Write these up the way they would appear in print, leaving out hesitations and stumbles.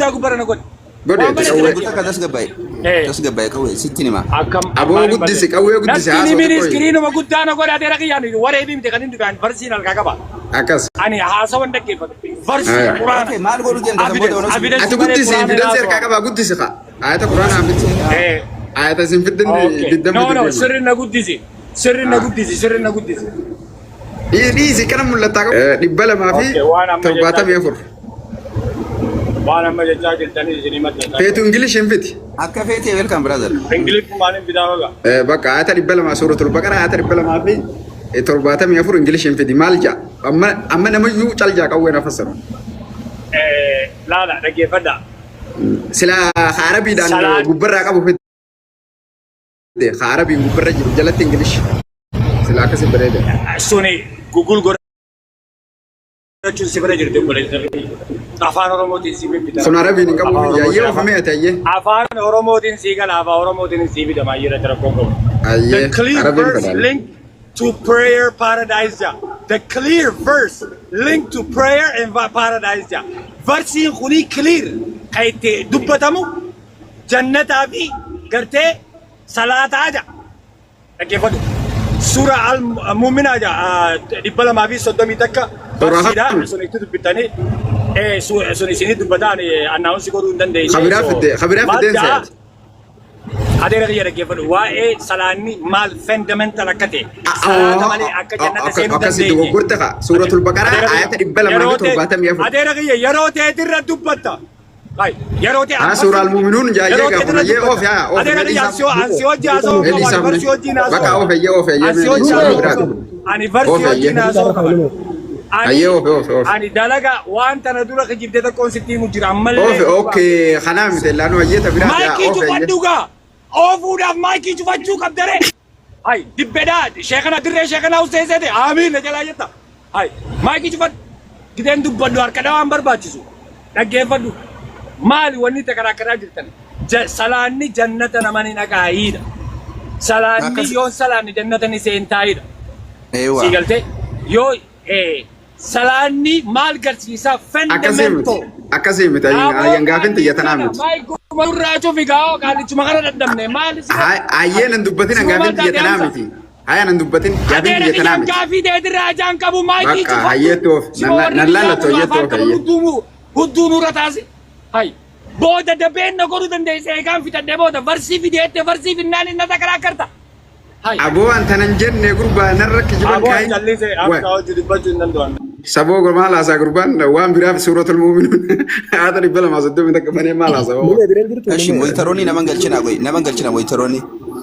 guddaa gubbarra na godhi. Godhi Waan ati bareedu qawwee. natti Takka tasgabbaa'e. Eh. Tasgabbaa'e qawwee sitti hima. Akkam Aboo maaliin guddisi, badde? qawwee guddisi, Natti haasoo ni mini xiqqoo. iskiriinuma guddaa na godhi adeera kiyyaan waree miti kan inni dhugaan versiin harkaa qaba. Akkas. Ani haasawan dhaggeeffatu. Versii Aya. quraana. Okay, maal godhu deemta san booda Evidence, evidence Ati malee guddisi, quraana evidence harkaa haasawaa. qabaa guddisi kaa. Ayata quraanaa fiddi. Eh. Ayata isin fiddin Okay. diddamti No, no, deema. sirri na guddisi. Sirri na guddisi, sirri na guddisi. Dhiisi kana mul'ataa qabu. Dhibba lamaa fi Okay, waan amma torbaatamii jechaa afur. Waan amma jechaa jirtanii isinii maxxansaa. Feetu Ingilish hin fiti. Akka feetee welcome brother. Ingiliffumaan hin bitaa baga. Bakka ayata 200 suuratul baqara ayata 274 Ingilish hin fidi maal ja'a? Amma amma namayyuu cal ja'a qawween afassaru. Laala dhaggeeffadhaa. Sila arabiidhaan Salaan- gubbarraa qabu fide arabiin gubbarra jiru jalatti Ingilish. Sila akkasi bareeda. Suni Google godhachuun si bira jirti obboleessa. Afaan Oromootiin si bita. Sun arabiin hin qabu Afaan ayyee Oromootiin oofamee ati ayyee. Afaan Oromootiin si gala, afaan Oromootiin si bita maayyira rakkoon qabu. Ayyee The clear arabiin verse fedhaan. link to prayer paradise ja. The clear verse link to prayer and paradise ja. Versiin kuni clear kan itti dubbatamu jannataa fi gartee salaataa ja. Dhaggeeffadhu. Suura al-Muuminaa ja 231 Suuraa versiidha. kam? Sun itti dubbitanii sun isinii dubbataan announce godhuu hin dandeessu. Kabiraa fidde kabiraa Maal fiddeen ja'a? se'ati. Adeera kiyya dhaggeeffadhu. Waa'ee salaanni maal fundamental akka ta'e. Salaata malee akka jannata seenuu Akkasi dandeenye. dogoggorte kaa suuratul baqaraa Adeera kiyya, ayata dhibba lamaa fi 74. Adeera kiyya yeroo teetirra dubbatta. Hai, yeroo ta'e Haa suura al-muuminuun jaayee yeroo gaa teetirra kun ayyee dubbatta. oof yaa oof Adeera mee kiyya dhiisaa. ansi hojii haasa'uu Mee qabu. dhiisaa Ani mee. versii wajjin Bakka haasa'u. oof ayyee oof ayyee Ansi mee hojii dhiisaa haasa'uu biraati. qabu. Ani versii Oof ayyee. wajjin haasa'uu qaba. Ani Ayyee oof oof oof. ani dalaga waan tana dura kijibdee tokkoon sitti himu jira ammallee. Oof okay kanaa miti laanuu ayyee ta biraati haa Maayikii oof ayyee. cufadhu gaa. Oofuudhaaf maayikii cufachuu qabdare. Hai, dibbedhaa sheekana dirree sheekanaa useeseete aamiin na jalaa jetta. Hai, maayikii cufadhu. Gideen dubbadhu harka dhawaan barbaachisu. Dhaggeeffadhu. Maali wanni takara akkanaa jirtan? Salaanni jannata nama ni dhaqaayiidha. Salaanni yoon salaanni jannata ni seentaayiidha. Eewa. Sii galtee yoo salaanni maal garsiisa Akkasii miti. fundamental. Akkasii miti. Ayyan gaafin xiyya tanaa miti. Maayikuma irraa cufi gaa qaallichuma kana dadhabne maali si Ayyee nan dubbatin Suma gaafin maal xiyya taate tanaa Hamza? miti. Haya nan dubbatin gaafin Adeera xiyya tanaa kiyyaan miti. gaafii teetirraa ajaan qabu maayikii Bakka cufadhu. hayyeetti oof. Sima warri Nan biyyaa laallattu kun hayyeetti afaan oof qaban hayyee. hudduu nurra taasi. Hay. Booda dabeen na godhuu dandeesse eegaan fixadhee booda varsii fideette varsii finnaan inni na karta. Hay. Aboo an tanan jenne gurbaa narra kijiban Aboo kaayin. callise Wa- akka hojii dubbachuu hin danda'an. Saboo maal haasaa gurbaan waan biraaf suuratul muuminuun haata 231 banee maal haasaa Nume bireen jirtu Eshi nume moyitaroonni nama galchina goy nama galchina moyitaroonni.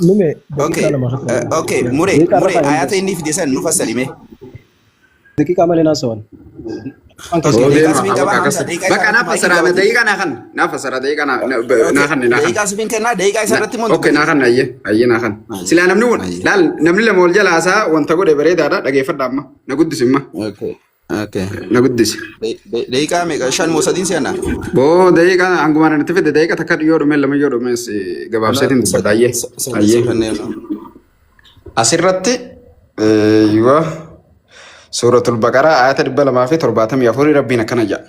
Nume Okay. daqiiqaa 2 irratti Okay mure daqiiqaa mure irra taa'ee ayata inni fide san nu fassalime. Daqiiqaa malee naasawan. Afaan Okay, keessan. Oo daqiiqaa deema sifiin bakka qaba akkas Hamza daqiiqaa bakka isaa naaf irratti maayikii fassara qabate. daqiiqaa naa kan naaf fassara daqiiqaa naa Okay, naa kan naa kan daqiiqaa sifiin kennaa daqiiqaa isa irratti immoo okay dubbatin. naa kan ayyee ayyee naa kan silaa namni Ayyee. laal namni lama wal jala haasaa wanta godhe bareedaadha dhageeffadha amma na guddisi amma Okay. Okay. na guddisi. Daqiiqaa meeqa shan moo sadiin seenaa? Boo daqiiqaa hangumaan itti fide daqiiqa takka yoo dhume lama yoo dhume gabaabseetiin dubbadha ayyee Sadii ayyee. kanneen. Asirratti yoo suuratul baqaraa ayata 274 rabbiin akkana jedha.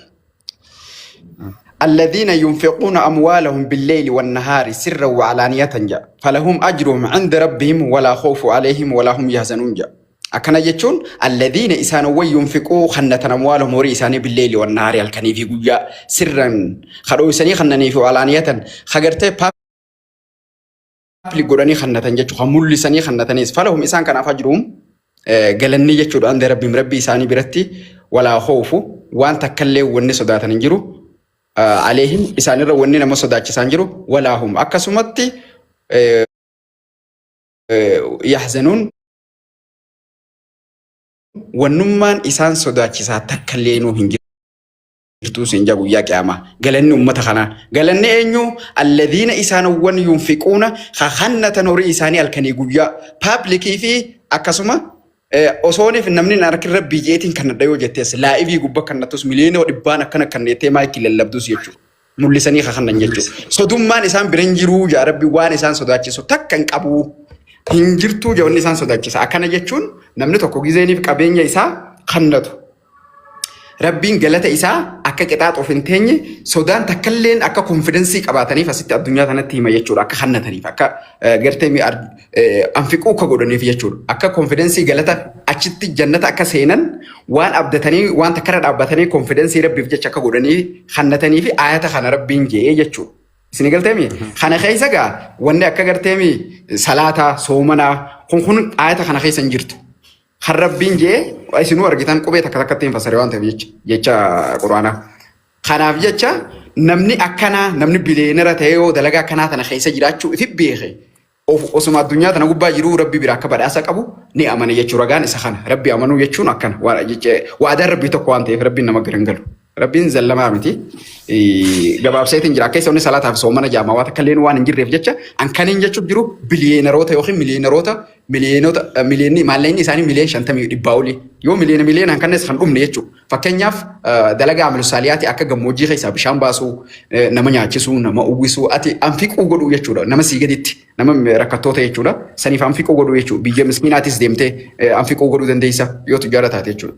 الذين ينفقون أموالهم بالليل والنهار سرا وعلانية جاء فلهم أجرهم عند ربهم ولا خوف عليهم ولا هم يحزنون جاء akkana jechuun الذين isaanowwan ينفقون kannatan أموالهم horii isaanii بالليل والنهار halkanii fi guyyaa سرا kadhooysanii kannanii fi وعلانية kagartee public godhanii kannatan jechuudha kan mul'isanii kannatanis فلهم isaan kanaaf أجرهم galanni jechuudha عند ربهم rabbii isaanii biratti ولا خوف waan takkallee wanni sodaatan hin jiru عليهم isaanirra wanni nama sodaachisan jiru ولا هم akkasumatti يحزنون wannummaan isaan sodaachisaa takkallee nuu hin jirtuu siin jaa guyyaa qiyaamaa galanni ummata kanaa galanni eenyu الذين isaanowwan ينفقون kannatan horii isaanii halkanii guyyaa public fi akkasuma osooniif namni hin arkin rabbii jeetiin kan nadha yoo jettees live gubbaa kan nattus miliyoona dhibbaan akkana kan nettee maayikii lallabdus jechuudha. Mul'isanii kakannan jechuudha. Sodummaan isaan bira hin jiruu jaa rabbi waan isaan sodaachisu takka hin qabu. Hin jirtuu jaa wanni isaan sodaachisa. Akkana jechuun namni tokko gizeeniif qabeenya isaa kannatu. Rabbiin galata isaa akka qixaaxuuf hin teenye sodaan takkalleen akka confidence qabaataniif asitti addunyaa tanatti hima jechuudha. Akka hannataniif akka gartee anfiquu akka godhaniif jechuudha. Akka confidence galata achitti jannata akka seenan waan abdatanii waan takkarra dhaabbatanii confidence Rabbiif jecha akka godhanii hannatanii fi ayata kana Rabbiin je'ee jechuudha. Isin galteemi? Kana keessa gaa wanni akka garteemi salaataa, soomanaa kun kun ayata kana keessa hin jirtu. Kan Rabbiin jee isinuu argitan qubee takka takkatti hin fassare waan ta'eef jecha jecha Qur'aanaa. Kanaaf jecha namni akkanaa namni biliyeenara ta'ee yoo dalagaa akkanaa tana keessa jiraachuu ifi beeke of osuma addunyaa tana gubbaa jiruu Rabbi bira akka badhaasa qabu ni amane jechuu ragaan isa kana. Rabbi amanuu jechuun akkana. Waadaan Rabbii tokko waan ta'eef Rabbiin nama gara hin galu. Rabbiin zallamaa miti. Gabaabseetiin jira. Akka isa salaataaf soomana jaamaa waan takka illee waan hin jirreef jecha an kaniin jechuuf jiru biliyeenaroota yookiin miliyeenaroota miliyoonota miliyoonni maallaqni isaanii miliyoon shantamii dhibbaa olii yoo miliyoona miliyoonaan kannes kan dhumne jechuudha. Fakkeenyaaf dalagaa amalu saaliyaati akka gammoojjii keessaa bishaan baasuu, nama nyaachisuu, nama uwwisuu, ati anfiquu godhuu jechuudha. Nama sii gaditti nama rakkattoota jechuudha. Saniif anfiquu godhuu jechuudha. Biyya miskiinaatis deemtee anfiquu godhuu dandeessa yoo tujjaara taate jechuudha.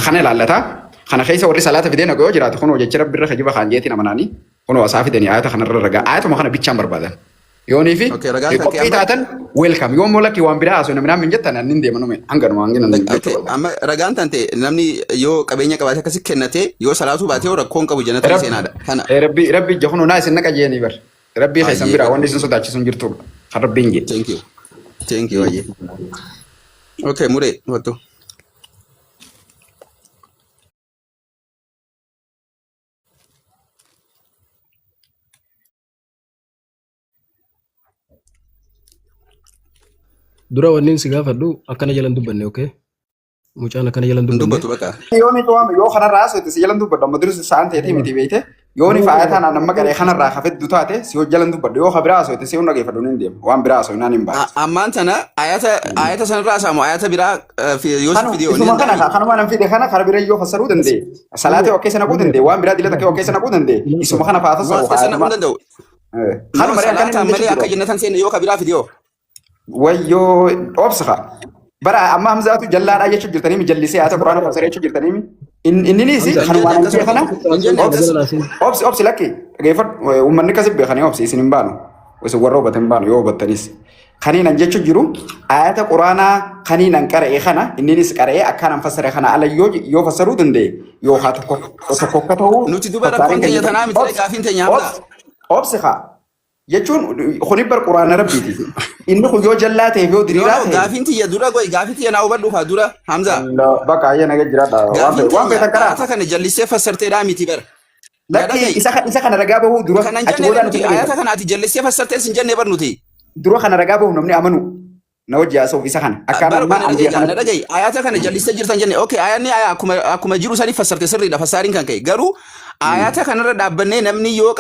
Kana ilaallata. Kana keessa warri salaata fidee naqu yoo jiraate kunoo jecha rabbi irra kijiba kaan jeetiin amanaanii kunoo asaa fidanii ayata kanarra ragaa ayatuma kana bichaan barbaadan. Yoonii fi Okay, ragaan kan kee qophii amma taatan welcome yoo immoo lakkii waan biraa haasoo namni hin jettan annin deema nume hanganuma hangina nan Okay, jechuu barbaada. amma ragaan tante namni yoo qabeenya qabaate akkasi kennate yoo salaatuu baate yoo rakkoon qabu jannata ni Rabbi seenaadha. Kana rabbi rabbi ija kunoo naa isin naqa jeeni bar. Rabbii keessan ayyee biraa wanni isin sodaachisu hin jirtu kan rabbiin jee. Thank you. Thank you ayyee. Okay, muree wattu. Dura wanni si gaafadhu akkana jalan dubbanne okay? Mucaan akkana jalan Hin dubbanne. dubbatu bakka. Yoo ni cuwame yoo kanarraa haasofte si jalan dubbadhu amma dursi sa'aan ta'eeti miti beekte yoo ni faaya taanaan amma qaree kanarraa hafeddu taate si jalan dubbadhu yoo ka biraa haasofte si hunda geeffadhu ni deema waan biraa haasofne naan hin baatu. Ammaan tana ayata ayata sanarraa saamu ayata biraa yoo si Kanu fide ni isuma kana danda'ami. kanuma nan fide kana kara bira yoo fassaruu danda'e salaatee of keessa naquu danda'e waan biraa dilata kee of keessa naquu danda'e isuma kana faa Yoo fassaru as keessa naquu haayatuma hin danda'u. No kanuma ree akkan salaataan inni malee jechu akka jiru. jannatan seenne yoo ka biraa fide yoo. Wayyoo obsa bara amma Hamzaatu jallaadhaa jechuu jirtanii mi jallisee haata quraana fassaree jechuu jirtanii mi inninis Hamza Hin jenne kanumaan akkas hanjee kana miti. Hin jenne obsi akkas. jala laasin. obsi obsi lakki dhageeffadhu uummanni akkasi beekanii obsi isin hin baanu isin warra hubatan hin baanu yoo hubattanis kaniin an jechuu jiru ayata quraanaa kaniin an qara'e kana inninis qara'ee akkaan an fassare kana ala yoo yoo fassaruu danda'e yookaa tokko tokko akka ta'uu Nuti duba fassaariin rakkoon kan teenya jedhamu tanaa miti obsi gaafiin teenya Hamzaa. obsi obsi haa Jechuun kuni bar quraana rabbiiti. Inni kun yoo jallaa ta'eef yoo No diriiraa no ta'e. gaafiin tiyya dura goy gaafii tiyya naa hubadhu kaa dura Hamza. Bakka ayya naga jiraadha. Waan Gaafiin feetan teenya karaa. ayata kana jallissee fassarteedhaa miti bara. Na Lakki dhaga'i. isa kana ragaa bahuu dura Kana hin achi jenne booda nuti nuti ayata dhageeffatu. kana ati jallissee fassartees hin jenne bar nuti. Dura kana ragaa bahu namni amanu na wajji haasa'uuf isa kana. Akkaan Bar amma na ambiya dhaga'i na kanatti. dhaga'i ayata kana jallissee jirtan jenne okay ayanni aya akkuma akkuma jiru sanii fassarte sirriidha fassaariin kan ka'e garuu ayata kanarra dhaabbannee namni yoo